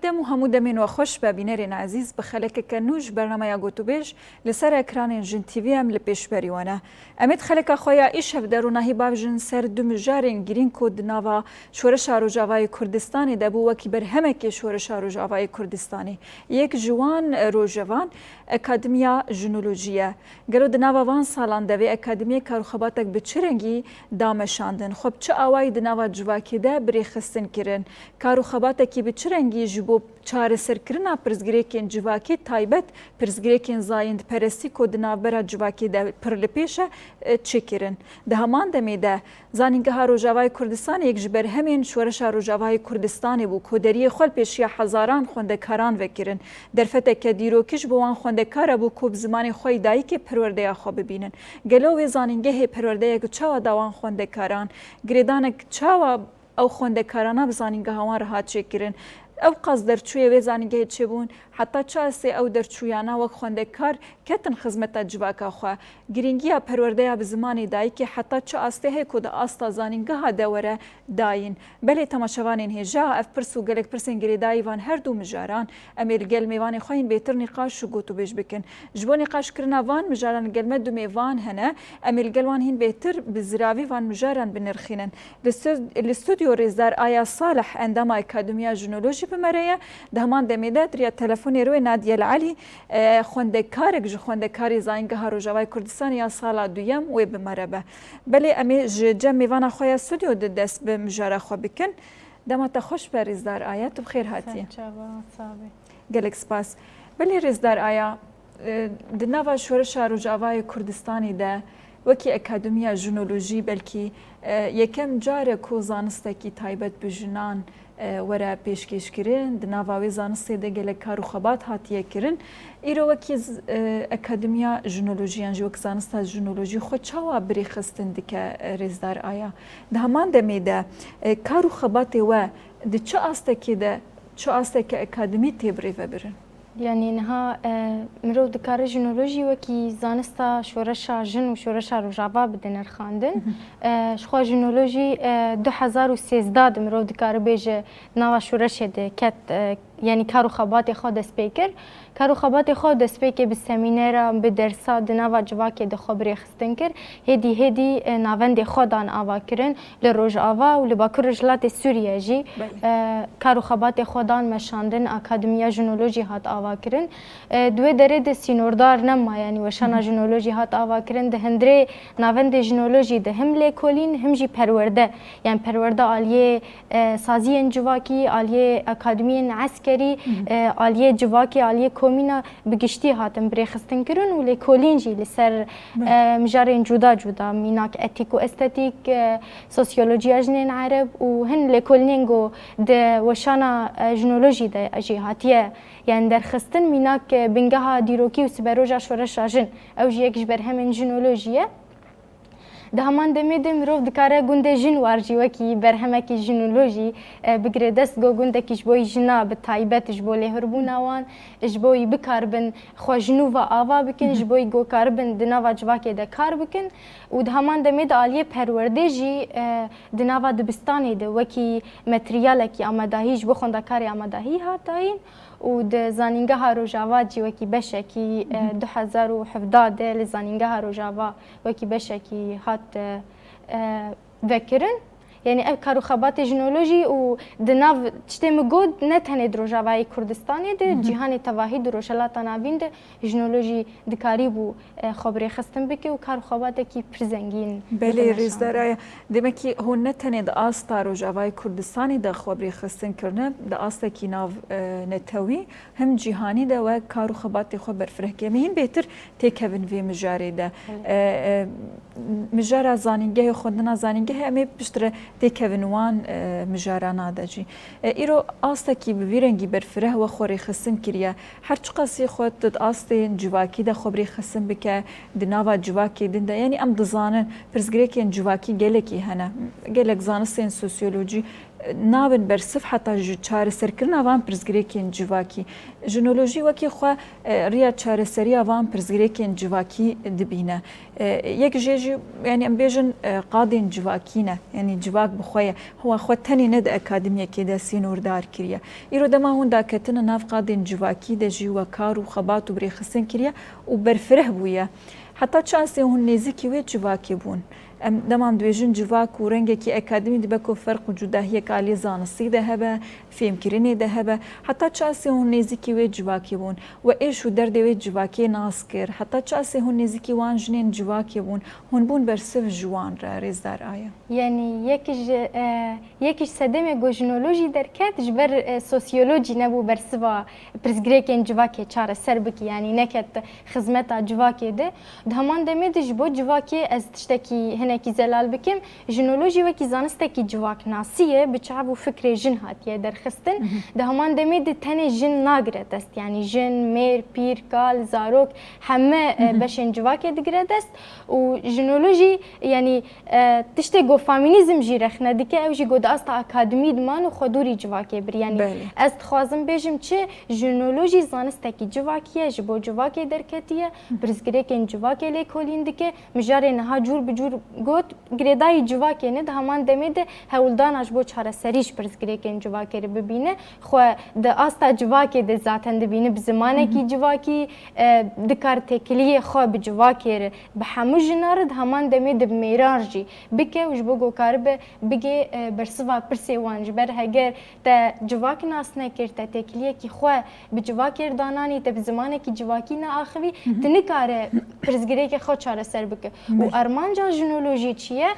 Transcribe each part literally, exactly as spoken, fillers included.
Dem û hemû demên we xweş be, bînerên ezîz, bi xelekeke nû ji bernameya Gotûbêj li ser ekranên Jin T V em li pêşberî we ne. Em ê di xeleka xwe ya îşev de ronahî bavêjin ser du mijarên girîng ku di nava Şoreşa Rojavayê Kurdistanê de bû wekî berhemekê Şoreşa Rojavayê Kurdistanê. Yek ji wan, e, rojevan Akademiya Jinolojî ye. Gelo di nava van salan de vê akademiyê kar û xebatek bi çi rengî da meşandin? Xwe bi çi awayî di nava civakê de bi rêxistin kirin? Kar û xebatekî bi çi rengî ji bo çareserkirina pirsgirêkên civakî, taybet pirsgirêkên zayendperestî ku di navbera civakê de pir li pêş e, e, çêkirin? Di heman demê de Zanîngeha Rojavayê Kurdistanê yek ji berhemên Şoreşa Rojavayê Kurdistanê bû ku deriyê xwe li pêşiya hezaran xwendekaran vekirin. Derfeteke dîrokî ji bo wan xwendekar hebû ku bi zimanê xwe yê dayikê perwerdeya xwe bibînin. Gelo wê zanîngehê perwerdeyek çawa da wan xwendekaran? Girêdanek çawa ew xwendekarana bi zanîngeha wan re hat çêkirin? Ew qas derçûyê wê zanîngehê çêbûn? Heta çi astê ew derçûyana wek xwendekar ketin xizmeta civaka xwe? Girîngiya perwerdeya bi zimanê dayikê heta çi astê heye ku di asta zanîngeha de were dayîn? Belê temaşevanên hêja, ev pirs û gelek pirsên girêdayî van her du mijaran em ê li gel mêvanê xwe yên bêtir nîqaş û gotûbêj bikin. Ji bo nîqaşkirina van mijaran li gel me du mêvan hene, em ê li gel wan hîn bêtir bi ziravî van mijaran binirxînin. Li stû-, li stûdyo rêzdar Aya Salih, endama Akademiya Jinolojî bi me re ye. Di heman demê de di riya telefonê re wê Nadiyel Elî, e, xwendekarek ji xwendekarê Zanîngeha Rojavayê Kurdistanê ya sala duyem wê bi me re be. Belê em ê ji cem mêvana xwe ya stûdyo de dest bi mijara xwe bikin. Dema te xweş be rêzdar Aya, tu bi xêr hatî. Serçava, sağ be. Gelek spas. Belê rêzdar Aya, e, di nava Şoreşa Rojavayê Kurdistanê de wekî Akademiya Jinolojî belkî, e, yekem car e ku zanistekî taybet bi jinan, e, were pêşkêşkirin. Di nava wê zanistê de gelek kar û xebat hatiye kirin. Îro wekî z-, e, Akademiya Jinolojî yan jî wek zanista jinolojî xwe çawa bi rêxistin dike, e, rêzdar Aya? Di heman demê de, e, kar û xebatê we di çi astekê de, çi asteke akademî tê birêvebirin? Yanî niha, e, mirov dikare jinolojî wekî zanista şoreşa jin û şoreşa rojava bide nirxandin. Hı hı. E, ji xwe jinolojî, e, du hezar û sêzdeh de mirov dikare bêje nava şoreşê de ket, e, yanî kar û xebatê xwe dest pê kir. Kar û xebatê xwe destpêkê bi semîneran, bi dersa di nava civakê de xwe bi rêxistin kir. Hêdî hêdî, e, navendê xwe dan avakirin. Li Rojava û li Bakur Rojhilatê Sûriye jî, belê, e, kar û xebatê xwe dan meşandin, Akademiya Jinolojî hat avakirin. E, di wê derê de sînordar nema, yanî weşana, hı hı, jinolojî hat avakirin. Di hundirê navendê jinolojî de him lêkolîn, him jî perwerde, yanî perwerde aliyê, e, saziyên civakî, aliyê akademiyên eskerî, hı hı, e, aliyê civakê, aliyê komîna bi giştî hatin birêxistinkirin û lêkolîn jî li ser, belê, e, mijarên cuda cuda, mînak etîk û estetîk, e, sosyolojiya jinên ereb û hin lêkolînên ku di weşana, e, jinolojî de jî hatiye, yanî derxistin, mînak, e, bingeha dîrokî û siberoja şoreşa jin, ew jî yek ji berhemên jinolojî ye. Di heman demê de mirov dikare gundê jin war jî wekî berhemekî jinolojî, e, bigire dest, go gundekî ji bo jina bi taybet ji bo lêhorbûna wan, ji bo wî bikaribin xwe ji nû ve ava bikin, hı hı, ji bo wî go karibin di nava civakê de kar bikin. Û di heman demê de aliyê perwerdê jî, e, di nava dibistanê de wekî materyalekî amadahî ji bo xwendekarê amadahî hat dayîn. Û di Zanîngeha Rojava jî wekî beşekî, e, hı hı, du hezar û hevdeh de li Zanîngeha Rojava wekî beşekî hat, e, e, vekirin. Yanî ev kar û xebatê jinolojî û di nav tiştê min got, ne tenê di Rojavayê Kurdistanê de, hı hı, cîhanê tevahî di Rojhilata Navîn de jinolojî dikarîbû, e, xwe bi rêxistin bike û kar û xebatekî pir zengîn, belê, bike meşandin. Rêzdar Aya, demekî hûn ne tenê di asta Rojavayê Kurdistanê de xwe bi rêxistin kirine, di astekî nav, e, netewî, him cîhanî de we kar û xebatê xwe berfireh kir. Em ê hîn bêtir têkevin vê mijarê de. Belê. E, e, mijara zanîngehê, xwendina zanîngehê, em ê piştre têkevin wan, e, mijarana de jî. E, îro astekî bi vî rengî berfireh we xwe rêxistin kiriye. Her çiqasî xwe tu di astên civakî de xwe bi rêxistin bike, di nava civakê din de, yanî em dizanin pirsgirêkên civakî gelekî hene. Gelek zanistên sosyolojî, nabin bersiv heta ji çareserkirina van pirsgirêkên civakî. Jinolojî wekî xwe, e, riya çareseriya van pirsgirêkên civakî dibîne. E, yek jê jî, yanî em bêjin, e, qadên civakî ne, yanî civak bi xwe ye. Wa xwe tenê ne di akademiyekê de sînordar kiriye. Îro dema hûn daketine nav qadên civakî de jî we kar û xebat û birêxistin kiriye û berfireh bûye. Heta çi astê hûn nêzîkî wê civakê bûn? Em dema em dibêjin civak û rengekî akademî dibe ku ferq û cudahiyek alî zanistî de hebe, fêmkirinê de hebe. Heta çi astê hûn nêzîkî wê civakê bûn? We êş û derdê wê civakê nas kir? Heta çi astê hûn nêzîkî wan jinên civakê bûn? Hûn bûn bersiv ji wan re, rêzdar Aya? Yanî yek ji, e, yek ji sedemê ku jinolojî derket, ji ber, e, sosyolojî nebû bersiva pirsgirêkên civakê çareser bike, yanî neket xizmeta civakê de. Di heman demê de ji bo civakê ez tiştekî hinekî zelal bikim. Jinolojî wekî zanistekî civaknasî ye, bi çav û fikrê jin hatiye derxistin. Di heman demê de tenê jin nagire dest, yanî jin, mêr, pîr, kal, zarok, heme, e, beşên civakê digire dest û jinolojî, yanî, e, tiştê ku famînîzm jî rexne dike, ew jî ku di asta akademî diman û xwe dûrî civakê bir. Yanî Belê. ez dixwazim bêjim çi, jinolojî zanistekî civakî ye, ji bo civakê derketiye, pirsgirêkên civakê lêkolîn dike, mijarê niha cûr bi cûr got, girêdayî civakê ne, di heman demê de hewldana ji bo çareserî ji pirsgirêkên civakê re bibîne. Xwe di asta civakê de zaten dibîne, bi zimanekî civakî, e, dikar têkiliyê xwe bi civakê re, bi hemû jina re, di heman demê de bi mêran jî bike û ji bo ku karibe bigê, e, bersiva pirsê wan. Ji ber heger te civak nas nekir, te têkiliyekî xwe bi civakê re dananî, te bi zimanekî civakî neaxivî, tu nikare pirsgirêkê xwe çareser bike. Û Belê. armanca jinolojî çi ye?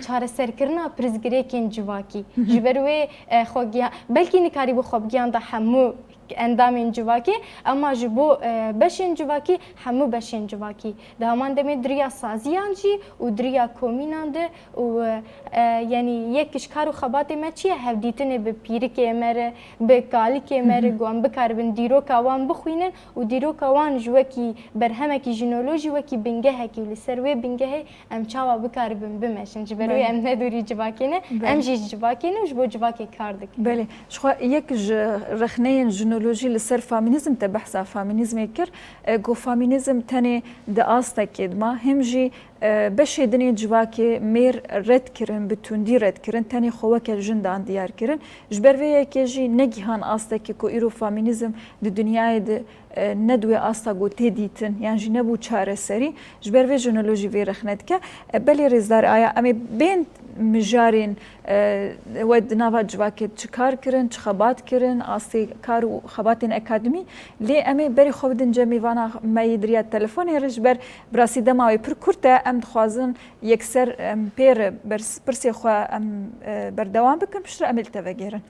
Çareserkirina pirsgirêkên civakî. Ji ber wê, e, xwe giya-, belkî nikarîbû xwe bigiyanda hemû endamên civakê, ema ji bo, e, beşên civakî, hemû beşên civakî. Di heman demê di riya saziyan jî û di riya komînan de û, e, yanî yek ji kar û xebatê me çi ye? Hevdîtinê bi pîrikê me re, bi kalikê me re, ku em bikaribin dîroka wan bixwînin û dîroka wan ji wekî berhemekî jinolojî, wekî bingehekî û li ser wê bingehê em çawa bikaribin bimeşin. Ji ber wê Belê. em ne dûrî civakê ne, Belê. em jî ji civakê ne û ji bo civakê kar dikin. Belê. Ji xwe yek ji rexneyên jinolojî li ser famînîzm te behsa famînîzmê kir. E, ku famînîzm tenê di astekê dima, him jî, e, beşê dinê civakê mêr red kirin, bi tundî red kirin, tenê xwe weke jindan diyar kirin. Ji ber vê yekê jî negihan astekê ku îro famînîzm di dinyayê de, e, ne di wê asta ku tê dîtin, yan jî nebû çareserî. Ji ber vê jinolojî vê rexne dike. E, belê rêzdar Aya, em ê bên mijarên, e, we di nava civakê çi kar kirin, çi xebat kirin, astê kar û xebatên akademî. Lê em ê berê xwe bidin cem mêvana me yê di riya telefonê re, ji ber bi rastî dema wê pir kurt e, em dixwazin yekser em pê re bers-, pirsê xwe em, e, berdewam bikin, piştre em ê li te vegêrin.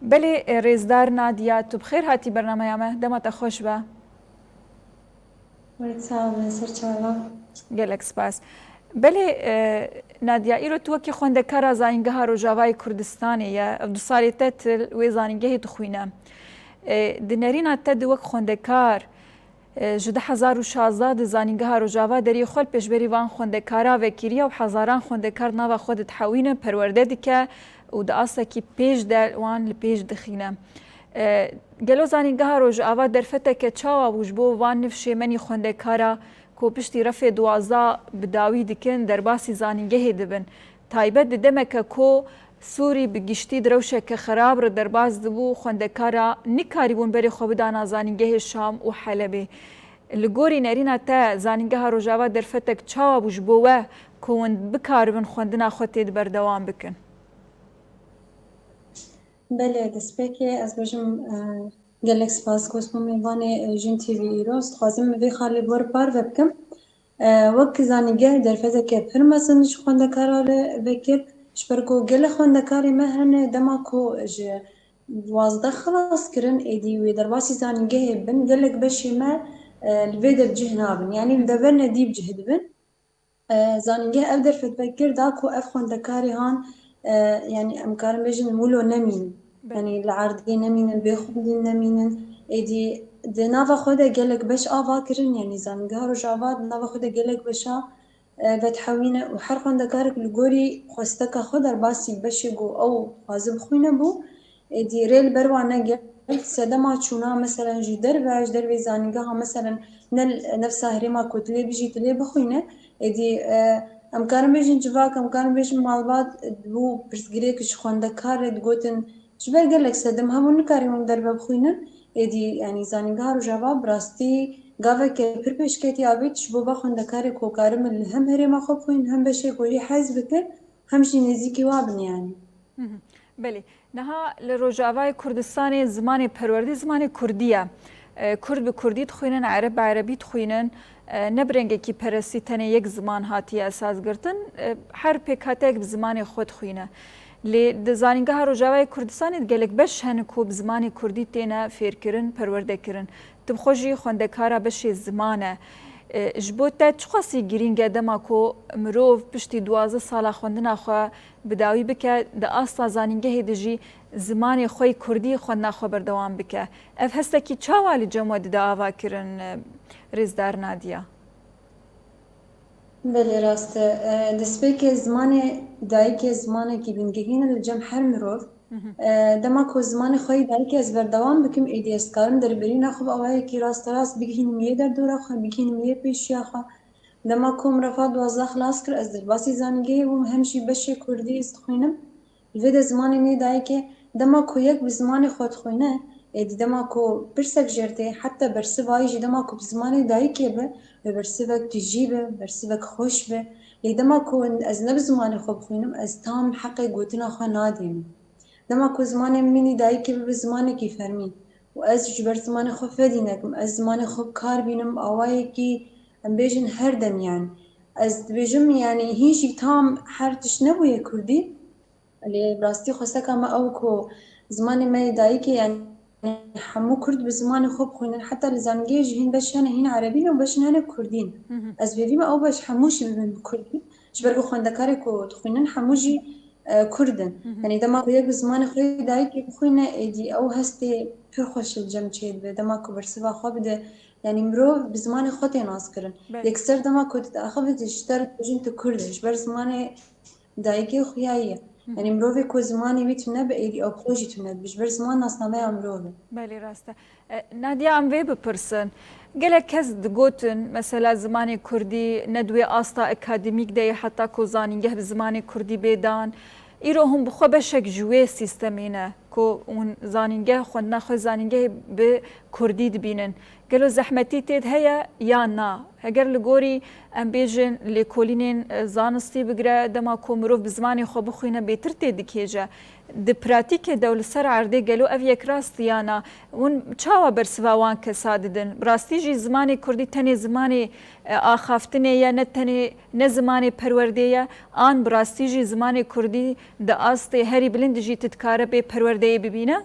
Belê, e, rêzdar Nadia, tu bi xêr hatî bernameya me, dema te xweş be. Wê sax be, ser çava. Gelek spas. Belê, e, Nadia, îro tu wekî xwendekara Zanîngeha Rojavayê Kurdistanê ye, ev du salê te tu li wê zanîngehê dixwîne. E, di nerîna te de wek xwendekar, e, ji du hezar û şazdeh de Zanîngeha Rojava deriyê xwe li pêşberî van xwendekara vekiriye û hezaran xwendekar nava xwe didihewîne, perwerde dike û di astekî pêş de wan li pêş dixîne. E, gelo Zanîngeha Rojava derfeteke çawa bû ji bo van nifşêmenî xwendekara ku piştî refê duwazdeh bi dawî dikin, derbasî zanîngehê dibin? Taybet di demeke ku Sûrî bi giştî di rewşeke xerab re derbas dibû, xwendekara nikarîbûn berê xwe bidana zanîngehê Şam û Helebê. Li gorî nerîna te, Zanîngeha Rojava derfetek çawa bû ji bo we ku hûn bikaribin xwendina xwe tê de berdewam bikin? Belê, destpêkê ez bêjim, e, gelek spas ku ez bûm mêvanê, e, Jin T V îro. Ez dixwazim vê xalê bi we re parve bikim. E, wek zanîngeh derfeteke pir mezin ji xwendekara re vekir, ji ber ku gelek xwendekarê me hene dema ku ji duwazdeh xilas kirin, êdî wê derbasî zanîngehê bin, gelek beşê me, e, li vê de bi cih nabin. Yanî li deverine dî bi cih dibin. E, zanîngeh ev derfet vekir da ku ev xwendekarê han, e, yanî em karin bêjin wilo nemînin. Belê. Yanî li erdê nemînin, bê xwendin nemînin. Êdî di nava xwe de gelek beş ava kirin, yanî Zanîngeha Rojava di nava xwe de gelek beşa, e, vedhewîne û her xwendekarek li gorî xwesteka xwe derbasî beşê ku ew dixwaze bixwîne bû, êdî rê li ber wan negirt. Sedema çûna meselen ji derve, ji dervê zanîngeha meselen ne nefsa herêma ku tu lê bijî, tu lê bixwîne, êdî, e, em karin bêjin civak, em karin bêjin malbat, e, bû pirsgirêk ji xwendekar re digotin, ji ber gelek sedem hemû nikarî hûn derve bixwînin. Êdî, yanî zanîngeha Rojava bi rastî gaveke pir pêşketî avêt ji bo va xwendekarê ku karibin li hem herêma xwe bixwînin, hem beşê ku jî hez bikin, hem jî nêzîkî wa bin yanî. Mhm. Belê. Niha li Rojavayê Kurdistanê zimanê perwerdê zimanê kurdî ye. E, Kurd bi kurdî dixwînin, Ereb bi erebî dixwînin. E, ne bi rengekî perestî tenê yek ziman hatiye esas girtin. E, her pêkhateyek bi zimanê xwe dixwîne. Lê di Zanîngeha Rojavayê Kurdistanê de gelek beş hene ku bi zimanê kurdî têne fêrkirin, perwerdekirin. Tu bi xwe jî xwendekara beşê ziman e. E, ji bo te çiqasî girîng e dema ku mirov piştî duwazdeh sala xwendina xwe bi dawî bike, di asta zanîngehê de jî zimanê xwe yê kurdî xwendina xwe berdewam bike? Ev hestekî çawa li cem we dide avakirin, e, rêzdar Nadiya? Belê rast e. E, destpêkê zimanê dayikê zimanekî bingehîn e li cem her mirov. Mhm. E, dema ku zimanê xwe yê dayikê ez berdewam bikim, êdî ez dikarim derbirîna xwe bi awayekî rasterast bigihînim yê derdora xwe, bigihînim yê pêşiya xwe. Dema ku mirov hat duwazdeh xilas kir, ez derbasî zanîngehê bûm, hem jî beşê kurdî ez dixwînim. Li vê de zimanê me yê dayikê, dema ku yek bi zimanê xwe dixwîne, êdî dema ku pirsek jê re tê, heta bersiva wî jî dema ku bi zimanê dayikê be, wê bersivek tijî be, bersivek xweş be. Lê dema ku ez ne bi zimanê xwe bixwînim, ez tam heqê gotina xwe nadînim. Dema ku zimanê min yê dayikê bibe zimanekî fermî û ez ji ber zimanê xwe fedî nekim, ez zimanê xwe bi kar bînim, awayekî, em bêjin, her dem, yanî. Ez dibêjim, yanî hîn jî tam her tişt nebûye kurdî. Lê bi rastî xwesteka me ew ku zimanê me yê dayikê, yanî hemû kurd bi zimanê xwe bixwînin. Heta li zanîngehê jî hîn beş hene hîn erebî ne û beşin hene kurdî ne. Hı hı. Ez vêvî me ew beş hemû jî bibin bi kurdî. Ji ber ku xwendekarê ku dixwînin hemû jî, e, kurd in. Hı hı. Yanî dema ku yek bi zimanê xwe yê dayikê bixwîne, êdî ew hestê pir xweş li cem çêdibe. Dema ku bersiva xwe bide, yanî mirov bi zimanê xwe tê naskirin. Belê. Yekser dema ku tu diaxivî, tu ji te re dibêjin tu kurd î. Ji ber zimanê dayikê xuya ye. Hı hı. Yanî mirovê ku zimanê wî tune be, êdî ew xwe jî tune dibe. Ji ber ziman nasnameya mirov e. Belê, rast e. E, Nadia, em vê bipirsin. Gelek kes digotin, mesela zimanê kurdî ne di wê asta akademîk de ye, heta ku zanîngeh bi zimanê kurdî bê dan. Îro hûn bi xwe beşek ji wê sîstemê ne, ku hûn zanîngeh, xwendina xwe zanîngehê bi kurdî dibînin. Gelo zehmetî tê de heye ya na? Heger li gorî, em bêjin, lêkolînên, e, zanistî bigire, dema ku mirov bi zimanê xwe bixwîne bêtir tê dikêje. Di pratîkê de û li ser erdê gelo ev yek rast ya na? Hûn çawa bersiva wan kesa didin? Bi rastî jî zimanê kurdî tenê zimanê, e, axaftinê ye, ne tenê, ne zimanê perwerdê ye? An bi rastî jî zimanê kurdî di astê herî bilind jî tu dikare bê perwerdeyê bibîne?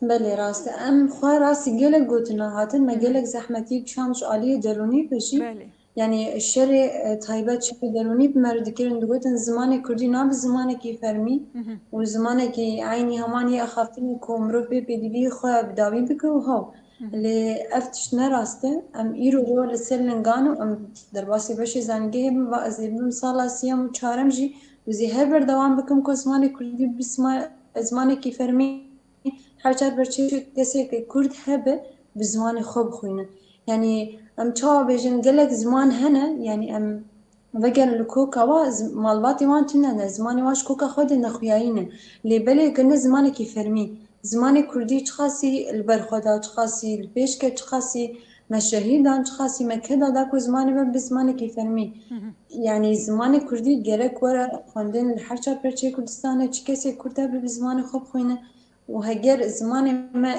Belê, rast e. Em xwe rastî gelek gotina hatin, me Hı hı. gelek zehmetî kişand ji aliyê derûnî ve jî. Belê. Yanî şerê, e, taybet, şerê derûnî bi me re dikirin, digotin zimanê kurdî nabe zimanekî fermî Hı hı. û zimanekî eynî heman yê axaftinê ku mirov pê pêdiviyê xwe bi dawî bike û haw. Hı hı. Lê ev tişt ne rast e. Em îro ro li ser lingan û em derbasî beşê zanîngehê bin, va ez ê bibim sala siyem û çarem jî, û zî her berdewam bikim ku zimanê kurdî bi sima-, zimanekî fermî her çar perçeyê kesê ke kurd hebe bi zimanê xwe bixwîne. Yanî em çawa bêjin, gelek ziman hene, yanî em vegerin li koka wa, zi-, malbatê wan tune ne, zimanê wan ji koka xwe de nexuyayî ne. Lê belê ke ne zimanekî fermî. Zimanê kurdî çiqasî li ber xwe da, çiqasî li pêş ket, çiqasî me şehîr dan, çiqasî me keda da ku zimanê me bi zimanekî fermî. Hı hı. Yanî zimanê kurdî gerek were xwendin li her çar perçeyê Kurdistanê, çi kesê kurd hebe bi zimanê xwe bixwîne û heger zimanê me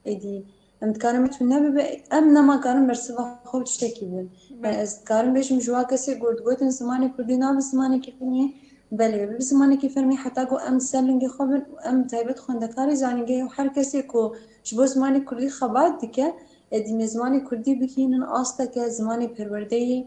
êdî em dikarin me tune bibe, em nema karin bersiva xwe bi tiştekî bin. Belê. Ez dikarim bêjim ji wa kesê ku digotin zimanê kurdî nabe zimanekî fermî, belê, bi zimanekî fermî heta ku em ser lingê xwe bin û em taybet xwendekarê zanîngehê û her kesê ku ji bo zimanê kurdî xebat dike, êdî me zimanê kurdî bigihînin asteke zimanê perwerdeyê.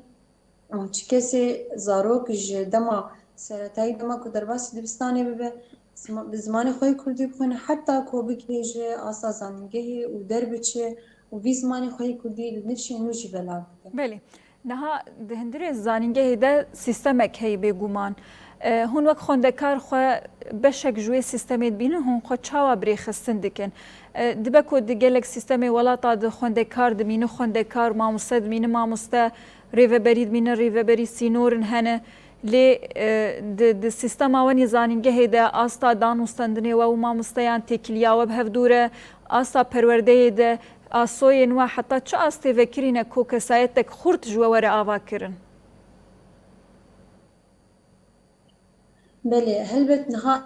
Û çi kesê zarok ji dema seretayî, dema ku derbasî dibistanê bibe, zima-, bi zimanê xwe yê kurdî bixwîne, heta ku bigihêje asta zanîngehê û derbiçe, û vî zimanê xwe yê kurdî li nifşên nû jî belav bikin. Belê. Niha di hundirê zanîngehê de sîstemek heye bêguman. E, hûn wek xwendekar xwe beşek ji wê sîstemê dibînin, hûn xwe çawa bi rê xistin dikin? E, dibe ku di gelek sîstemê welata de xwendekar dimîne xwendekar, mamoste dimîne mamoste, rêveberî dimîne rêveberî, sînorin hene. Lê, e, di, di sîstema we nî zanîngehê de asta danûstendinê we û mamosteyan têkiliya we bi hev dûr e, asta perwerdeyê de, asoyên we heta çi astê vekirî ne ku kesayetek xurt ji we were ava kirin? Belê, helbet niha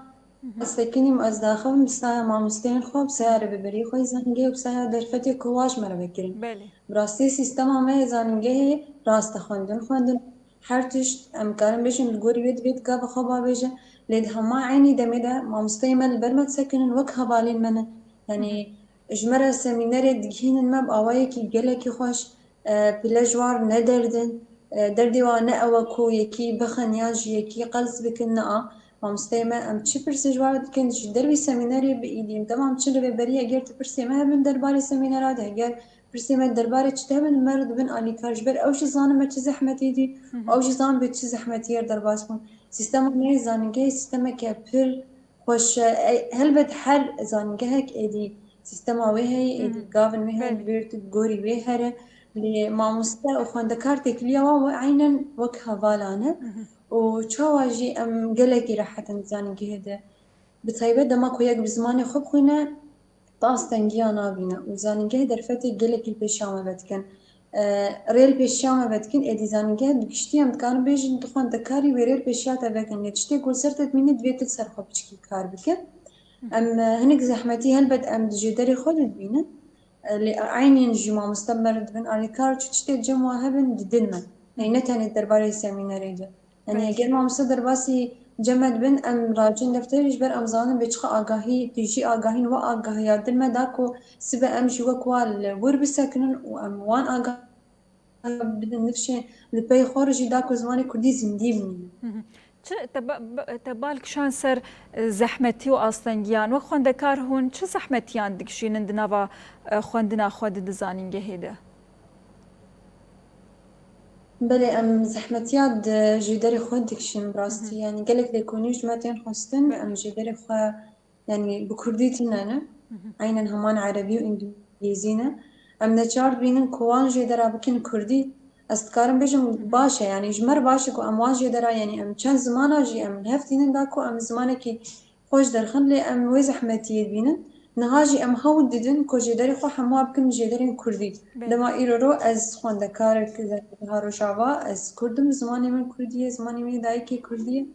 ez sekinîm, ez daxivim bi saya mamosteyên xwe, bi saya rêveberiyê xwe yê zanîngehê û bi saya derfetê ku wa ji me re vekirin. Belê. Bi rastî sîstema me yê zanîngehê rast e, xwendin xwendin. Her tişt em karin bêjin li gorî wê divê di gava xwe bavêje, lê di hema eynî demê de mamosteyê me li ber me disekinin, wek hevalên me ne. Yanî ji me re semînerê digihînin me bi awayekî gelekî xweş, e, pile ji war nederdin. E, derdê wa ne ew e ku yekî bixin yan jî yekî qels bikin, na. Mamosteyê me, em çi pirsê ji war dikin, ji dervî semînerê bi îdî. Dema em çi rêveberiye, eger tu pirsê me hebin derbarê semînera de, eger pirsê me derbarê çi de hebin, me re dibin alîkar. Ji ber ew jî zanin me çi zehmetî dî, ew jî zan bê çi zehmetiyê re derbas bûn. Sîstema me yê zanîngehê sîstemeke pir xweş e. Ey, helbet her zanîngehek êdî sîstema wê heye, êdî gavin wê hene, divê tu gorî wê here. Lê mamoste û xwendekar têkiliya wan we eynen wek hevalan e. Û çawa jî em gelekî rehet in di zanîngehê de. Bi taybet dema ku yek bi zimanê xwe bixwîne, tu astengiya nabîne û zanîngehê derfetê gelekî li pêşiya me vedikin. E, rê li pêşiya me vedikin, êdî zanîngeh bi giştî em dikarin bêjin, tu xwendekarî wê rê li pêşiya te vekin. Lê tiştê ku li ser te dimîne divê tu li ser xwe piçikî kar bikin. Em, e, hinek zehmetî helbet em di jêderê xwe de dibînin. E, lê eynîn jî mamoste me re dibin alîkar, çi tiştê cem wa hebin didin me. Yanî ne tenê derbarê semînerê de. Yanî eger mamoste derbasî cem me dibin, em racin defterê ji ber em zanin bê çiqa agahî, tu jî agahîn, we agahiya dil me da ku sibe em jî wek wa li wir bisekinin û em wan agah bidin nifşê li pey xwe re jî da ku zimanê kurdî zindî bimîne. Çi te, ba, ba, te bal kişand ser, e, zehmetî û astengiyan? Wek xwendekar hûn çi zehmetiyan dikişînin di nava, e, xwendina xwe di, di zanîngehê de? Belê, em zehmetiya di jêderê xwe dikişînin bi rastî. Yanî gelek lêkolîn ji me tên xwestin, em jêderê xwe, yanî bi kurdî tune ne. Eynen heman erebî û îngilîzî ne. Em neçar dibînin ku wan jêdera bikin kurdî. Ez dikarim bêjim baş e, yanî ji me re baş e ku em wan jêdera, yanî em çend zimana jî em li hev tînin da ku em zimanekî xweş derxin, lê em wê zehmetiyê dibînin. Niha jî em hewl didin ku jêderê xwe hemû bikin jêderên kurdî. Dema îro ro ez xwendekarek ha Rojava, ez kurd im, zimanê min kurdî ye, zimanê min yê dayikê kurdî ye.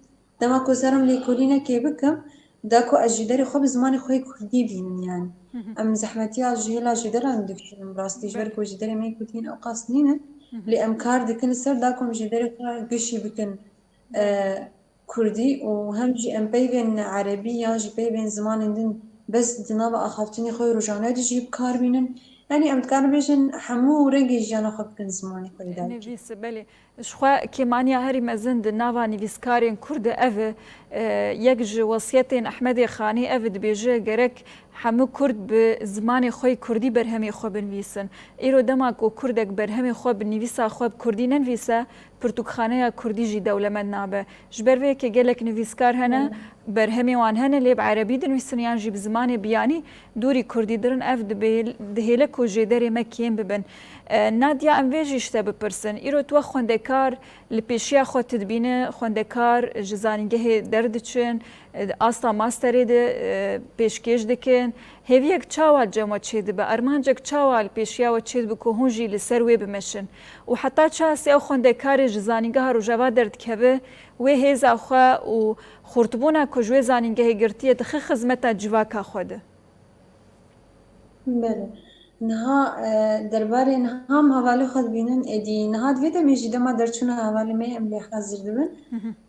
Dema ku serim lêkolînekê bikim, da ku ez jêderê xwe bi zimanê xwe yê kurdî bînim, yanî. Em zehmetiya ji hêla jêderan dikişînin, bi rastî, ji ber ku jêderê me yê kurdî hin ewqas nînin, lê em kar dikin li ser da ku em jêderê xwe gişî bikin, e, kurdî û hem jî em peyvên erebî yan jî peyvên zimanên din bes di nava axaftinê xwe yê rojane de jî bi kar bînin. Yanî em dikarin bêjin hemû rengê jiyana xwe bikin zimanê xwe yê dayikê. Nivîs, belê. Ji xwe kêmaniya herî mezin di nava nivîskarên kurd de ev e, e, yek ji wesiyetên Ehmedê Xanî ev e, dibêje gerek hemû kurd bi zimanê xwe yê kurdî berhemê xwe binivîsin. Îro dema ku kurdek berhemê xwe bi nivîsa xwe bi kurdî nenivîse, pirtûkxaneya kurdî jî dewlemend nabe. Ji ber vê yekê gelek nivîskar hene, berhemê wan hene, lê bi erebî dinivîsin yan jî bi zimanê biyanî dûrî kurdî dirin. Ev dibê-, dihêle ku jêderê me kêm bibin. E, Nadia, em vê jî ji te bipirsin. Îro tu wek xwendekar li pêşiya xwe tu dibîne, xwendekar ji zanîngehê derdiçin, e, asta masterê de, e, pêşkêş dikin. Hêviyek çawa li cem we çêdibe? Armancek çawa li pêşiya we çêdibe ku hûn jî li ser wê bimeşin? Û heta çi astê ew xwendekarê ji zanîngeha Rojava derdikeve, wê hêza xwe û xurtbûna ku ji wê zanîngehê girtiye dixe xizmeta civaka xwe de? Belê. Niha, e, derbarê niha em hevalê xwe dibînin, êdî niha di vê demê jî dema derçûna hevalê me em lê hazir dibin.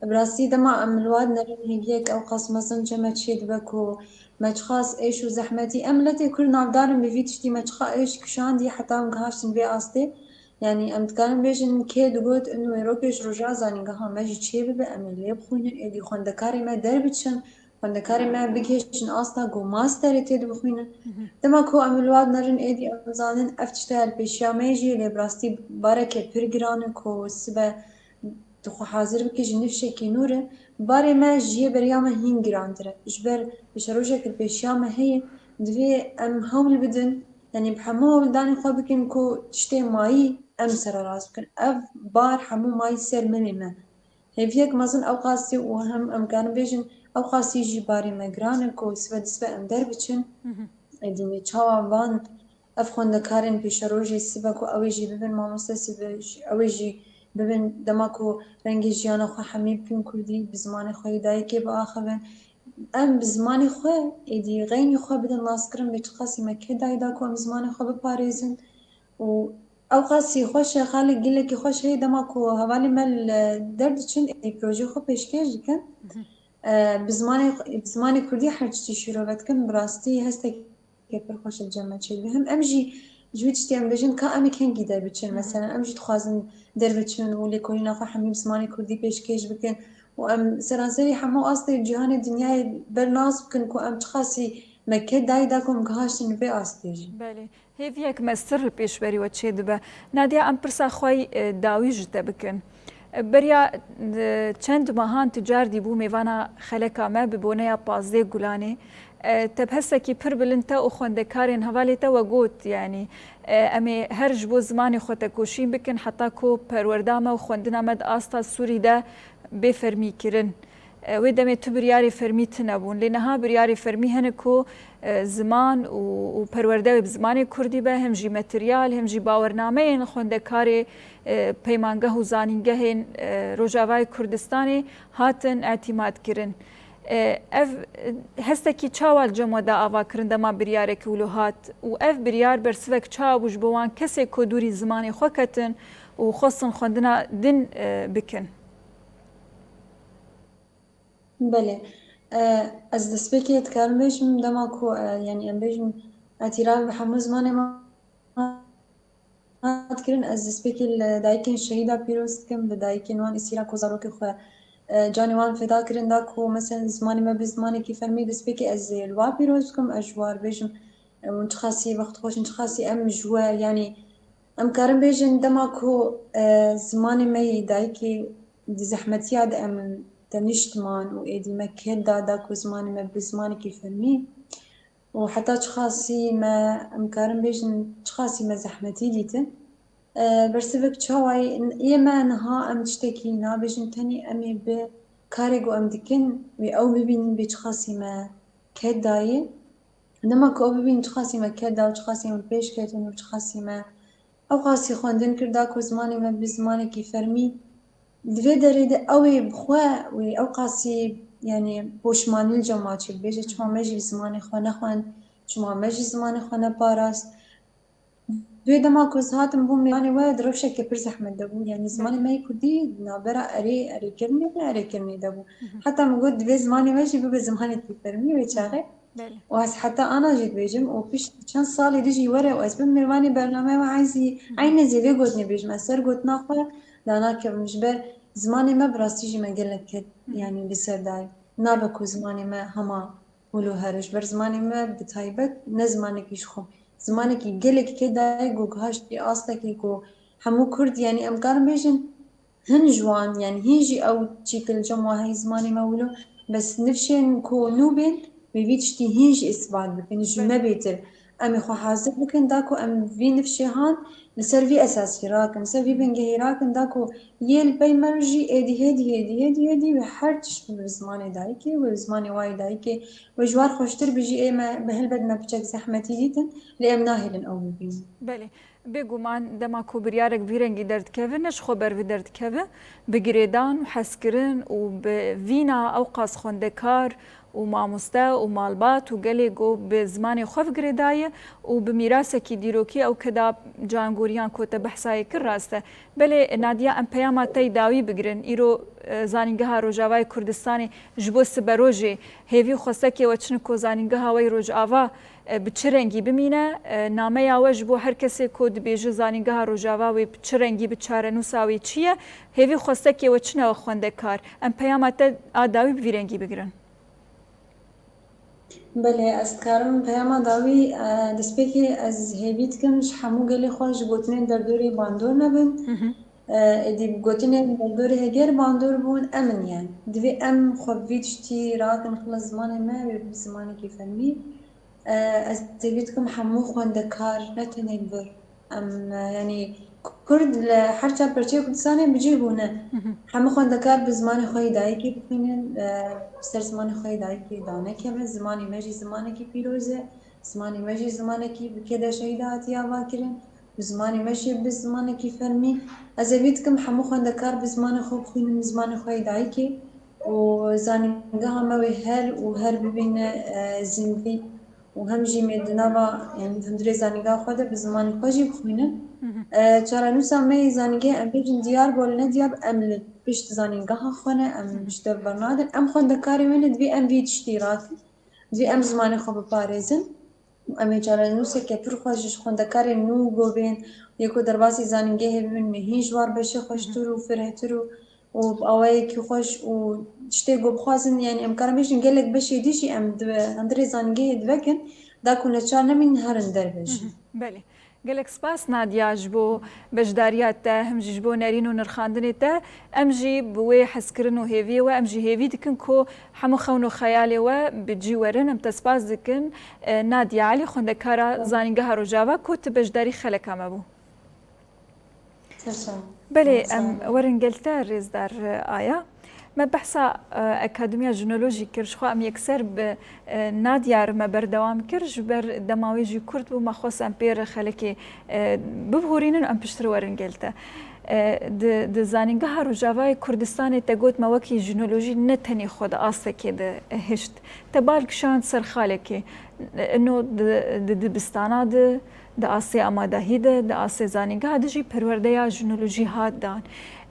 Bi rastî dema em li wan nerin hêviyek ewqas mezin ji me çêdibe ku me çiqas êş û zehmetî, em miletê Kurd navdar in bi vî tiştî, me çiqa êş kişandî heta em gihaştin vê astê. Yanî em dikarin bêjin kê digot in wêrokê ji roja zanîngeha me jî çêbibe, em ê lê bixwînin, êdî xwendekarê me derbiçin, xwendekarê me bigihêjin asta ku masterê tê dibixwînin. Dema ku em li wan nerin êdî em zanin ev tişt heye li pêşiya me jî, lê bi rastî bareke pir giran e ku sibe tu xwe hazir bikî ji nifşekî nû re, barê me ji yê beriya me hîn girantir e. Ji ber pêşerojek li pêşiya me heye, divê em hewl bidin, yanî bi hemû hewldanê xwe bikin ku tiştê mayî em sererast bikin. Ev bar hemû mayî ser milê me. Hêviyek mezin ew qasî û hem em karin bêjin ew qasî jî barê me giran e ku sibe disibe em derbiçin. Êdî çawa van ev xwendekarên pêşerojê sibe ku ew ê jî bibin mamoste, sibe jî, ew ê jî bibin dema ku rengê jiyana xwe hemî bikin kurdî, bi zimanê xwe yê dayikê biaxivin. Em bi zimanê xwe êdî xeynî xwe bidin naskirin bê çiqasî me kê dayî da ku em zimanê xwe biparêzin. Û ew qasî xweş e, xalê gelekî xweş heye dema ku hevalê me li derdiçin êdî projeyê xwe pêşkêş dikin. E, bi zimanê, bi zimanê kurdî her tiştî şîrove dikin, bi rastî hestek pir xweş e cem me çêdibe. Hem em jî ji wî tiştî em bêjin ka em ê kengî derbiçin. Hı hı. Mesela em jî dixwazin derbiçin û lêkolîna xwe hemî bi zimanê kurdî pêşkêş bikin û em seranserî hemû astê cîhanê dinyayê bernas bikin ku em çiqasî me kê dayî da ku em gihaştin vê astê jî. Belê. Hêviyek mestir li pêşberî we çêdibe. Nadia, em pirsa xwe yî, e, dawî ji te bikin. Beriya, e, çend mehan tu car dîbû mêvana xeleka me bi boneya pazdeh Gulanê. E, te bi hesekî pir bilind te û xwendekarên hevalê te we got, yanî, e, em ê her ji bo zimanê xwe tekoşîn bikin heta ku perwerda me û xwendina me di asta Sûrî de bê fermîkirin. E, wê demê tu biryarê fermî tune bûn. Lê niha biryarê fermî hene ku, e, ziman û, û perwerde wê bi zimanê kurdî be, hem jî materyal, hem jî bawernameyên xwendekarê, e, peymangeh û zanîngehên, e, Rojavayê Kurdistanê hatin îtîmadkirin. E, ev, e, hestekî çawa li cem we da avakirin dema biryarek wilo hat û ev biryar bersivek çawa bû ji bo wan kesê ku dûrî zimanê xwe ketin û xwestin xwendina din, e, bikin? Belê. E, ez destpêkê dikarim bêjim, dema ku, e, yanî em bêjin, îtîraf bi hemû zimanê me hat kirin, ez destpêkê li dayikên şehîda pîroz dikim, li dayikên wan îstîra ku zarokê xwe, e, canê wan feda kirin da ku, mesela, zimanê me bi zimanekî fermî, destpêkê ez ê li wa pîroz dikim, ez ji wa re bêjim, e, hûn çiqasî bextxweş in, çiqasî em ji we, yanî, em karin bêjin dema ku, e, zimanê me yê dayikê di zehmetiya de em teniştiman û êdî me ked da, da ku zimanê me bi zimanekî fermî û heta çiqasî me, em karin bêjin çiqasî me zehmetî dîtin. E, bersivek çawa ye? Yê me niha em tiştekî nabêjin, tenê em ê bi karê ku em dikin wê ew bibînin bê çiqasî me ked dayê. Dema ku ew bibînin çiqasî me ked da û çiqasî me pêş ketin û çiqasî me ew qasî xwendin kir da ku zimanê me bi zimanekî fermî, di vê derê de ew ê bi xwe wê ew qasî, yanî, poşmanî li cem wa çêbibêje, çima me jî bi zimanê xwe nexwend, çima me jî zimanê xwe neparast. Vê dema ku ez hatim bûm mêvanê we, di rewşeke pir zehmet de bû. Yanî zimanê me yê kurdî di navbera erê, erêkirinê û neerêkirinê de bû. Hı hı. Heta min got, divê zimanê me jî bibe zimanekî fermî wê çaxê. Belê. Û ez heta ana jî dibêjim û pişt çend salê din jî were û ez bim mêvanê bernameya we, ez jî Hı hı. eynê zêdê gotinê bêjim. Ez ser gotina xwe danakevim. Ji ber zimanê me bi rastî jî me gelek ket, Hı hı. yanî li ser dayî. Nabe ku zimanê me hema wilo here. Ji ber zimanê me bi taybet ne zimanekî ji xwe, zimanekî gelekî kê dayik û gihaşt vê astekê ku hemû Kurd, yanî em karin bêjin, hin ji wan, yanî hîn jî ew çî ke li cem wan heye zimanê me wilo, bes nifşên ku nû bên, wê vî tiştî hîn jî îsbat bikin, ji Belê. me bêtir. Em ê xwe hazir bikin da ku em vî nifşê han li ser vî esasî rakin, li ser vî bingehî rakin da ku yê li pey me jî êdî hêdî, hêdî, hêdî, hêdî wê her tişt bi zimanê dayikê, wê bi zimanê wayê dayikê, wê ji war xweştir bijî, ê me bi helbet me piçek zehmetî dîtin, lê em nahêlin ew bibînin. Belê. Bêguman dema ku biryarek vî rengî derdikeve, ne ji xwe ber vî derdikeve, bi girêdan û hezkirin û bi vîna ew qas xwendekar û mamoste û malbat û gelê ku bi zimanê xwe ve girêdaye û bi mîrasekî dîrokî ew keda cangoriyan ku te behsa yê kir rast e. Belê Nadiya, em peyama te yî dawî bigirin. Îro, e, Zanîngeha Rojavayê Kurdistanê ji bo siberojê hêvî û xwestekê we çi ne ku Zanîngeha we yî Rojava, e, bi çi rengî bimîne? E, nameya we ji bo her kesê ku dibêje Zanîngeha Rojava wê bi çi rengî, bi çarenûsa wê çi ye? Hêvî û xwestekê we çi ne we xwendekar? Em peyama te a dawî bi vî rengî bigirin. Belê, ez dikarim peyama dawî, e, destpêkê ez hêvî dikim ji hemû gelê xwe ji gotinên derdorê bandor nebin. E, êdî gotinên derdorê heger bandor bûn, em in, yani. Divê em xwe bi vî tiştî rakin, xila zimanê me wê bi zimanekî fermî. E, ez hêvî dikim hemû xwendekar, ne tenê li vir. Em, e, yanî Kurd li her çar perçeyê Kurdistanê bi cih bûne. Hemû xwendekar bi zimanê xwe yê dayikê bixwînin, e, ser zimanê xwe yê dayikê danekeve. Zimanê me jî zimanekî pîroz e. Zimanê me jî zimanekî bi kêde şehîda hatiye avakirin. Bi zimanê me jî bi zimanekî fermî. Ez hêvî dikim hemû xwendekar bi zimanê xwe bixwînin, bi zimanê xwe yê dayikê. Û zanîngeha me wê her û her bibîne, e, zindî. Û hem jî em ê di nava, yanî di hundirê zanîngeha xwe de bi zimanê xwe jî bixwînin. E, çarenûsa me yê zanîngehê em bêjin diyar bo li ne diyar, em li pişt zanîngeha xwe ne, em ji dev bernadin. Em xwendekarê wê ne, divê em vî tiştî rakin. Divê em zimanê xwe biparêzin. Em ê çarenûseke pir xweş ji xwendekarên nû govên, yê ku derbasî zanîngehê bibin, me hîn ji war beşê xweştir û firehtir û û bi awayekî xweş û tiştê ku bixwazin, yanî em karin bêjin gelek beşê dî jî em di hundirê zanîngehê divekin, da ku neçar nebîn herin derve jî. Belê. Gelek spas Nadia ji bo beşdariya te, him jî ji bo nerîn û nirxandinê te. Em jî bi wê hezkirin û hêviyê we, em jî hêvî dikin ku hemû xewn û xeyalê we bi cî werin. Em te spas dikin. E, Nadia Elî, xwendekara Zanîngeha Rojava ku tu beşdarî xeleka me bû. Belê, em werin gel te rêzdar, e, Aya. Me behsa, e, Akademiya Jinolojî kir, ji xwe em yekser bi, e, Nadia re me berdewam kir, ji ber dema wê jî kurt bû, me xwest em pê re xelekê, e, bibihurînin, em piştre werin gel te. E, di, di Zanîngeha Rojavayê Kurdistanê te got me wekî jinolojî ne tenê xwe di astekê de, e, hişt. Te bal kişand ser xalekê. Ino di, di dibistana de, di asê amadahî de, di asê zanîngeha de jî perwerdeya jinolojî hat dan.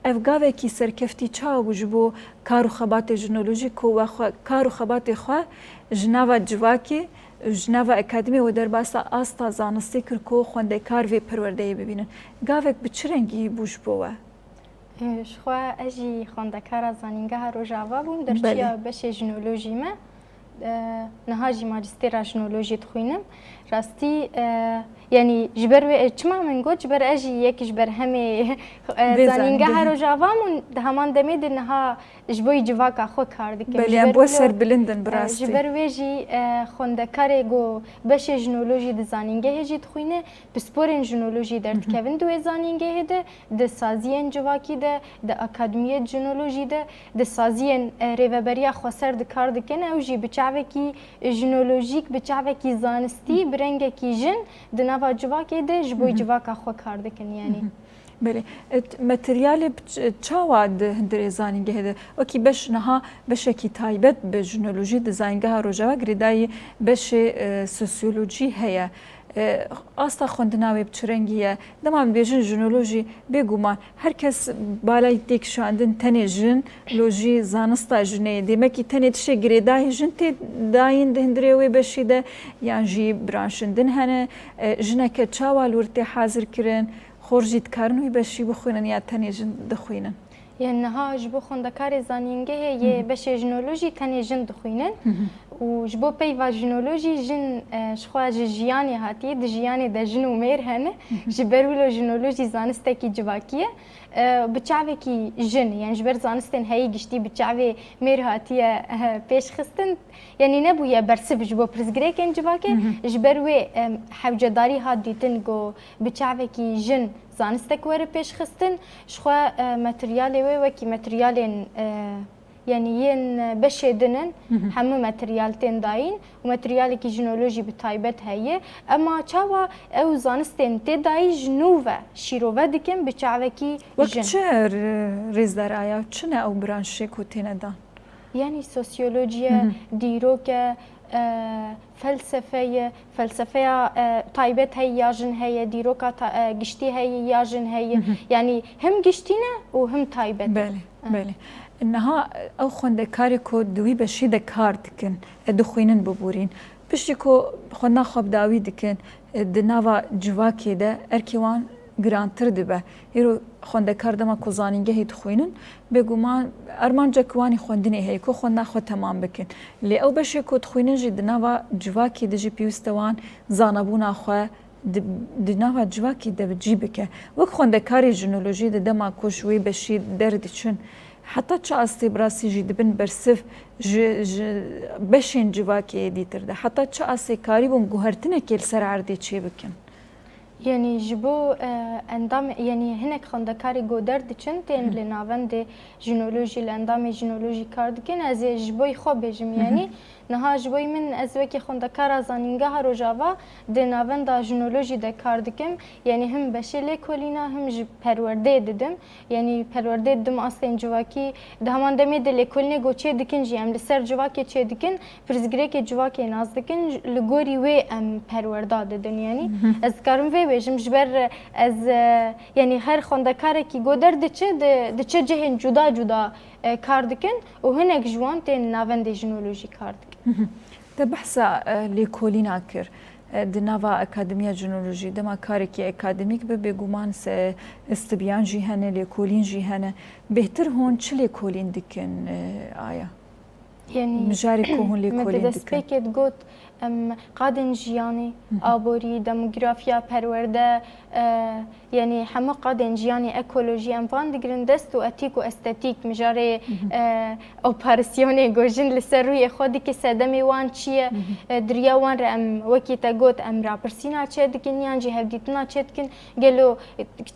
Ev gavekî serkeftî çawa bû ji bo kar û xebatê jinolojî ku we xwe, kar û xebatê xwe ji nava civakê, ji nava akademiyê we derbasa asta zanistê kir ku xwendekar vê perwerdeyê bibînin. Gavek bi çi rengî bû ji bo we? Ji xwe ez jî xwendekara Zanîngeha Rojava bûm, derçiya beşê jinolojî me. E, niha jî majistêra jinolojî dixwînim. Rastî, e, yanî ji ber wê, e, çima min got, ji ber ez jî yek ji berhemê, e, Zanîngeha Rojava bûm, di heman demê de niha ji bo civaka xwe kar dikim. Belê, em bo serbilind in, bi rastî. Ji ber wê jî, e, xwendekarê ku beşê jinolojî di zanîngehê jî dixwîne, pisporên jinolojî derdikevin di wê zanîngehê de, di saziyên civakî de, di akademiyê jinolojî de, di saziyên, e, rêveberiya xweser de kar dikin, ew jî bi çavekî jinolojîk, bi çavekî zanistî, bi rengekî jin di nava civakê de ji bo civaka xwe kar dikin, yanî. Belê. E, t-, materyalê bi ç-, çawa di hundirê zanîngehê de? Wekî beş niha beşekî taybet bi jinolojî di Zanîngeha Rojava girêdayî beşê, e, sosyolojî heye. E, asta xwendina wê bi çi rengî ye? Dema em dibêjin jinolojî, bêguman her kes balay tê kişandin tenê jin, lojî zanista jinê ye. Demekî tenê tiştê girêdayî jin tê dayîn di hundirê wê beşî de, yan jî branşên din hene. E, jineke çawa li wir tê hazir kirin? Xor jî dikarin wî beşî bixwînin ya tenê jin dixwînin? Yên niha ji bo xwendekarê zanîngehê yê beşê jinolojî tenê jin dixwînin û ji bo peyva jinolojî jin, e, ji xwe ji jiyanê hatiye, di jiyanê de jin û mêr hene. Ji ber wilo jinolojî zanistekî civakî ye. E, bi çavekî jin, yani ji ber zanistên heyî giştî bi çavê mêr hatiye, e, pêşxistin. Yanî nebûye bersiv ji bo pirsgirêkên civakê. Ji ber wê, em, hewcedarî hat dîtin ku bi çavekî jin zanistek were pêşxistin. Ji xwe, e, materyalê wê wekî materyalên, e, yanî yên beşê din in, hemû materyal tên dayîn û materyalekî jinolojî bi taybet heye. Ema çawa ew zanistên tê dayî ji nû ve şîrove dikin bi çavekî jin? Wek çi, r-, rêzdar Aya, çi ne ew branşê ku têne dan? Yanî sosyolojî ye, dîrok e, e, felsefe ye, felsefeya, e, taybet heye ya jin heye, dîroka ta-, e, giştî heye ya jin heye. Yanî him giştî ne û him taybet e. Belê, belê. Niha ew xwendekarê ku di wî beşî de kar dikin, e, dixwînin biborîn. Piştî ku xwendina xwe bi dawî dikin, e, di nava civakê de erkê wan girantir dibe. Îro xwendekar dema ku zanîngehê dixwînin, bêguman armancek wan ê xwendinê heye ku xwendina xwe temam bikin. Lê ew beşê ku dixwînin jî di nava civakê de jî pêwîst e wan zanebûna xwe di, di nava civakê de cî bike. Wek xwendekarê jinolojiyê de dema ku ji wê beşî derdiçin, heta çi astê bi rastî jî dibin bersiv ji, ji beşên civakê yê dîtir de? Heta çi astê karîbûn guhertinekê li ser erdê çêbikin? Yanî ji bo, e, endam, yanî hinek xwendekarê ku derdiçin tên Hı. li navendê jinolojî, li endamê jinolojî kar dikin. Ez ê ji bo xwe bêjim, Hı hı. yanî niha ji bo min, ez wekî xwendekara zanîngeha Rojava di navenda jinolojî de kar dikim. Yanî him beşê lêkolîna, him ji perwerdeyê didim. Yanî perwerdeyê didim astên civakî, di heman demê de lêkolînê ku çê dikin jî, em li ser civakê çê dikin, pirsgirêkê civakê nas dikin, li gorî wê em perwerda didin. Yanî Mhm. ez dikarim vê bêjim, ji ber ez, e, yanî her xwendekarekî ku derdiçe, di, diçe cihên cuda cuda, e, kar dikin û hinek ji wan tên navendê jinolojî kar dikin. Mhm. Te behsa, e, lêkolîna kir. E, di nava Akademiya Jinolojî, dema karekî akademîk be, bêguman se, e, stibiyan jî hene, lêkolîn jî hene. Bêhtir hûn çi lêkolîn dikin, e, aya? Yanî, Mijarê ku hûn lêkolîn dikin. Me di destpêkê digot, em, qadên jiyanê, Hı hı. aborî, demografiya, perwerde, e, yanî hemû qadên jiyanê, ekolojî, em van digirin dest û etîk û estetîk, mijarê, Hı hı. e, operasyonê ku jin li ser rûyê xwe dike, sedemê wan çi ye, Hı hı. e, di riya wan re em, wekî te got, em rapirsîna çê dikin yan jî hevdîtina çê dikin, gelo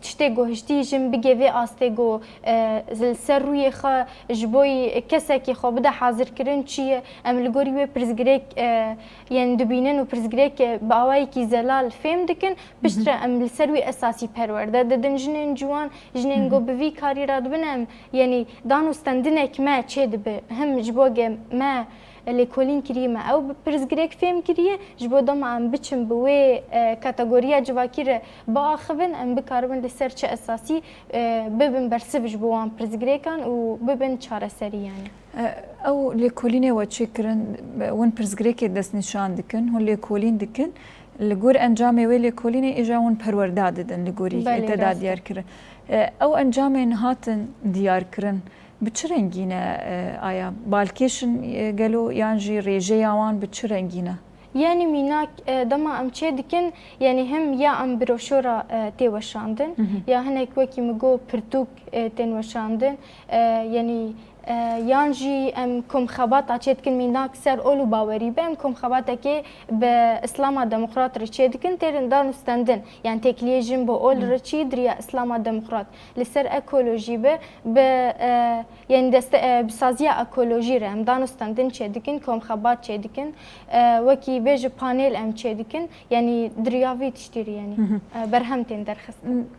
tiştê ku hiştî jin bige vê astê ku, e, li ser rûyê xwe ji bo kesekî xwe bide hazirkirin çi ye? Em li gorî wê pirsgirêk, e, yên dibînin û pirsgirêk, e, bi awayekî zelal fêm dikin. Piştre Hı hı. em li ser wî esasî perwerde didin jinên ciwan, jinên Hı hı. ku bi vî karî re dibin em, yanî dan û stendinek me çê dibe. Him ji bo ge me lêkolîn kiriye me ew bi pirsgirêk fêm kiriye, ji bo dema em biçin bi wê, e, kategoriya civakî re biaxivin, em bikaribin li ser çi esasî, e, bibin bersiv ji bo wan pirsgirêkan û bibin çareserî yanî. E, ew lêkolînê we çêkirin, win pirsgirêkê destnîşan dikin, hûn lêkolîn dikin. Li gor encamê wê lêkolînê îja hûn perwerda didin li gorî Belê, te da rast e. diyar kirin. E, ew encamên hatin diyar kirin, bi çi rengî ne, e, aya? Balkêş in, e, gelo yan jî rêjeya wan bi çi rengî ne? Yanî mînak, e, dema em çê dikin, yanî him ya em broşora, e, tê weşandin, Hı hı. ya hinek wekî min got pirtûk, e, tên weşandin, e, yanî, e, yan jî em komxebata çê dikin, mînak ser ol û bawerî be, em komxebatekê bi Îslama Demokrat re çê dikin, têrin dan û stendin. Yanî têkiliyê jin bi ol Hı. re çi di riya Îslama Demokrat. Li ser ekolojî be, bi, e, yanî deste, e, bi saziya ekolojî re em dan û stendin çê dikin, komxebat çê dikin. E, wekî bêje panel em çê dikin. Yanî di riya vî tiştî re yanî, Hı hı. e, berhem tên derxistin.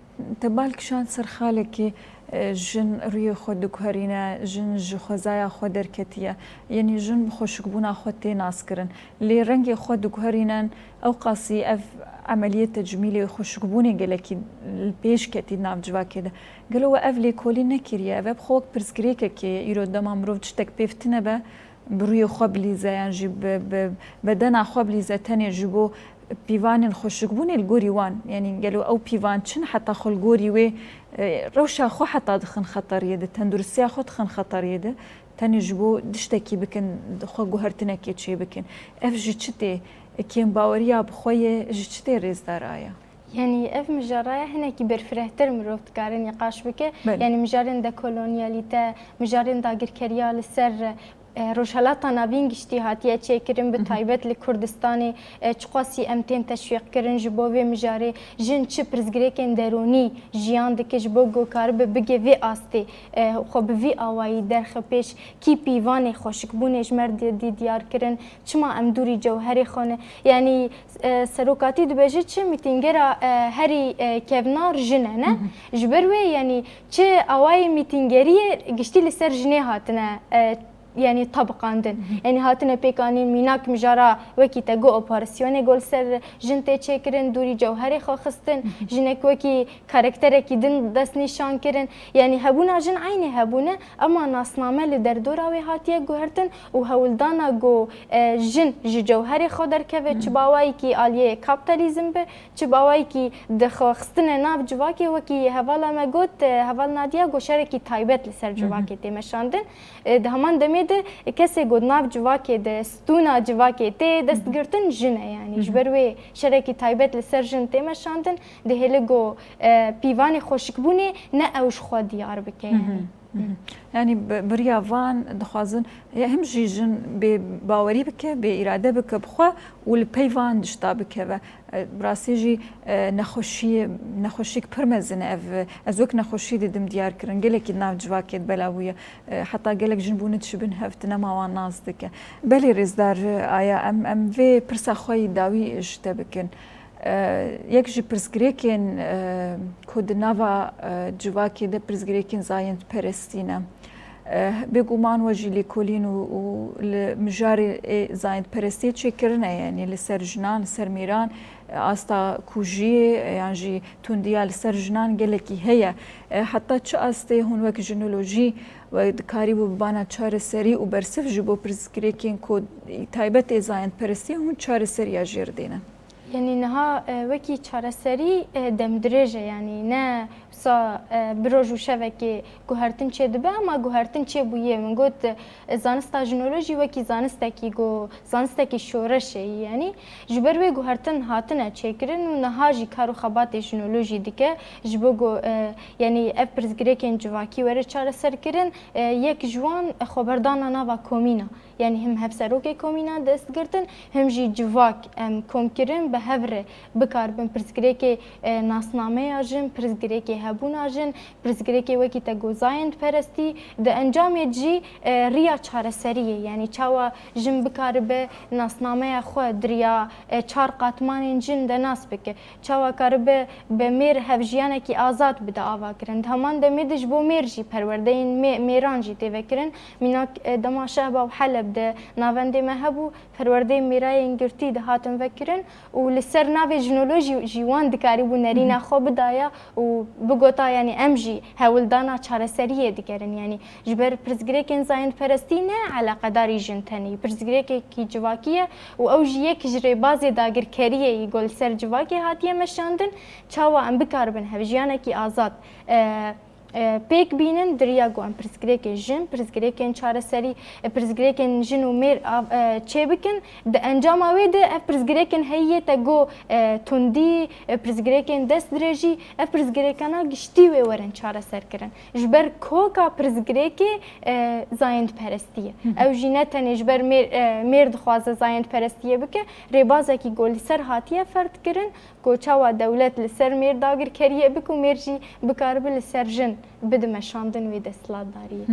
Te bal kişand ser xalekî, e, jin rûyê xwe diguherîne, jin ji xwezaya xwe derketiye. Yanî jin bi xweşikbûna xwe tê naskirin. Lê rengê xwe diguherînin, ew qasî ev emeliyê tecmîlê xweşikbûnê gelekî li pêş ketî di nav civakê de. Gelo we ev lêkolîn nekiriye? Ev, ev xwe wek pirsgirêkekê ye. Îro dema mirov tiştek pêv tune be, bi rûyê xwe bilîze yan jî bi, bi bedena xwe bilîze tenê ji bo pîvanên xweşikbûnê li gorî wan. Yanî gelo ew pîvan çin heta xwe li gorî wê, e, rewşa xwe heta dixin xeteriyê de, tenduristiya xwe dixin xeteriyê de, tenê ji bo tiştekî bikin, xwe guhertinekê çê bikin. Ev ji çi tê? Kêmbaweriya bi xwe ye, ji çi tê rêzdar aya? Yanî ev mijara ye hinekî berfirehtir mirov dikare nîqaş bike. Belê. Yanî mijarên dekolonyalîte, mijarên dagirkeriya li ser, e, Rojhelata Navîn giştî hatiye çêkirin, bi Hı hı. taybet li Kurdistanê, e, çiqasî em tên teşwîqkirin ji bo vê mijarê, jin çi pirsgirêkên derûnî jiyan dike ji bo ku karibe bige vê astê, e, xwe bi vî awayî derxe pêş, kî pîvanê xweşikbûnê ji me re di-, dî diyar kirin, çima em dûrî cewherê xwe ne, yanî, e, serokatî dibêje çi mîtîngera, e, herî, e, kevnar jin e, ne? Hı hı. Ji ber wê, yanî çi awayê mîtîngeriyê giştî li ser jinê hatine, e, yanî tebiqandin. Yanî hatine pêkanîn mînak mijara wekî te got operasyonê got li ser jin tê çêkirin, dûrî cewherê xwe xistin, jinek wekî karakterekî din destnîşan kirin. Yanî hebûna jin eynî hebûne, ema nasname li derdora wê hatiye guhertin û hewldana got, e, jin ji cewherê xwe derkeve, çi bawayekî aliyê kapitalizm be, çi bawayekî di xwe xistine nav civakê, wekî hevala me got, e, heval Nadiya got şerekî taybet li ser civakê tê meşandin. E, di heman demê de kesê got nav civakê de stûna civakê tê destgirtin jin e, yanî ji ber wê şerekî taybet li ser jin tê meşandin. Dihêle got, e, pîvanê xweşikbûnê ne ew ji xwe diyar bike, yanî. Yanî bi-, bi riya van dixwazin, ya him jî jin bê bawerî bike, bê îrade bike bi xwe û li pey van dişta bikeve. E, bi rastî jî, e, nexweşiyê, nexweşîk pir mezin e ev. Ez wek nexweşî didim diyar kirin. Gelekî di nav civakê de bela bûye. E, heta gelek jin bûne dişibin hev, di nema wan nas dike. Belê rêzdar, e, Aya, em, em vê pirsa xwe yî dawî ji te bikin. E, yek ji pirsgirêkên, e, ku di nava, e, civakê de pirsgirêkên zayendperestî ne. E, bêguman we jî lêkolîn û, û li mijarê ê zayendperestiyê çêkirine, yanî li ser jinan, li ser mêran, e, asta kujiyê, e, yan jî tundiya li ser jinan gelekî heye. E, heta çi astê hûn wek jinolojî we dikarîbû bi bana çareserî û bersiv ji bo pirsgirêkên ku taybet ê zayendperestiyê hûn çareseriya jê re dênin? Yanî niha, e, wekî çareserî, e, demdirêj e, yanî ne wisa, e, bi roj û şevekê guhertin çêdibe, ema guhertin çêbûye. Min got, e, zanista jinolojî wekî zanistekî ku, zanistekî şoreşê ye, yanî ji ber wê guhertin hatine çêkirin û niha jî kar û xebatê jinolojî dike ji bo ku, e, yanî ev pirsgirêkên civakî were çareserkirin. E, yek ji wan xweberdana nava komîna. Yanî him hevserokê komîna dest girtin, him jî civak em kom kirin, bi hev re bikaribin pirsgirêkê, e, nasnameya jin, pirsgirêkê hebûna jin, pirsgirêkê wekî te got zayendperestî, di encamê jî, e, riya çareseriyê, yanî çawa jin bikaribe nasnameya xwe di riya, e, çar qatmanên jin de nas bike. Çawa karibe bi mêr hevjiyanekî azad bide avakirin. Di heman demê de ji bo mêr jî perwerdeyên mê-, mêran jî tê vekirin. Mînak, e, dema Şehba û Heleb de navendê me hebû, perwerdeyên mêrayên girtî dihatin vekirin û li ser navê jinolojî jî wan dikarîbû nerîna xwe bidaya û bigota, yanî em jî hewldana çareseriyê digerin. Yanî Ji ber pirsgirêkên zayendperestî ne eleqedarî jin tenê, pirsgirêkekî civakî ye û ew jî yek ji rêbazê dagirkeriyê yî ku li ser civakê hatiye meşandin, çawa em bikaribin hevjiyanekî azad, e, e, pêk bînin, di riya ku em pirsgirêkê jin, pirsgirêkên çareserî, e, pirsgirêkên jin û mêr av-, e, çêbikin, di encama wê de ev pirsgirêkên heyî yê te got, e, tundî, e, pirsgirêkên destdirêjî, ev pirsgirêkana giştî wê werin çareserkirin. Ji ber koka pirsgirêkê, e, zayendperestî ye. Ew jî ne tenê ji ber mêr, e, mêr dixwaze zayendperestiyê bike, rêbazekî ku li ser hatiye ferdkirin, ku çawa dewlet li ser mêr dagirkeriyê bike û mêr jî bikaribe li ser jin bide meşandin wê desthilatdariyê.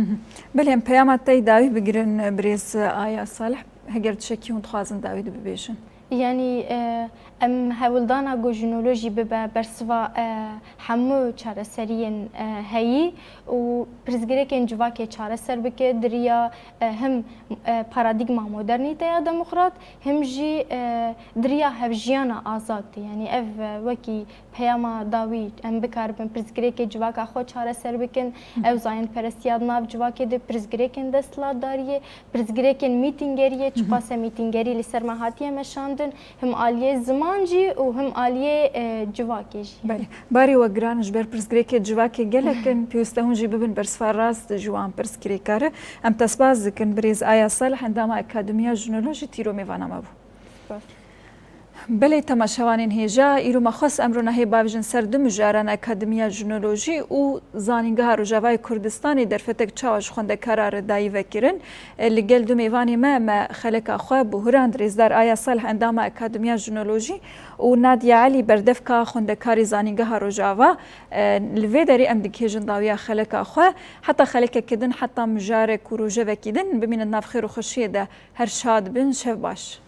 Belê, em peyama te yî dawî bigirin, birêz Aya Salih, heger tiştekî hûn dixwazin dawî de bibêjin. Yanî, e, em hewldana ku jinolojî bibe bersiva, e, hemû çareseriyên, e, heyî û pirsgirêkên civakê çareser bike, di riya, e, him, e, paradîgma modernîteya demokrat, him jî, e, di riya hevjiyana azad. Yanî ev, e, wekî peyama dawî, em bikaribin pirsgirêkê civaka xwe çareser bikin. Ew zayendperestiya di nav civakê de pirsgirêkên desthilatdariyê, pirsgirêkên mîtîngeriyê, çiqas e mîtîngerî li ser me hatiye meşandin, him aliyê ziman jî û him aliyê, e, civakê jî. Belê. Barê we giran ji ber pirsgirêkê civakê gelek in, pêwîst e hûn jî bibin bersiva rast ji wan pirsgirêka re. Em te spas dikin, birêz Aya Salih, endama Akademiya Jinolojî tîro mêvana me bû. Spas. Belê temaşevanên hêja, îro me xwest em ronahiyê bavêjin ser du mijaran, Akademiya Jinolojî û Zanîngeha Rojavayê Kurdistanê derfetek çawa ji xwendekara re dayî vekirin. E, li gel du mêvanê me, me xeleka xwe bihurand, rêzdar Aya Salih, endama Akademiya Jinolojî û Nadiye Elî, berdevka xwendekarê Zanîngeha Rojava. E, li vê derê em digihêjin dawiya xeleka xwe. Heta xelekeke din, heta mijarek û rojevekî din, bimînin nav xêr û xweşiyê de. Her şad bin, şev baş.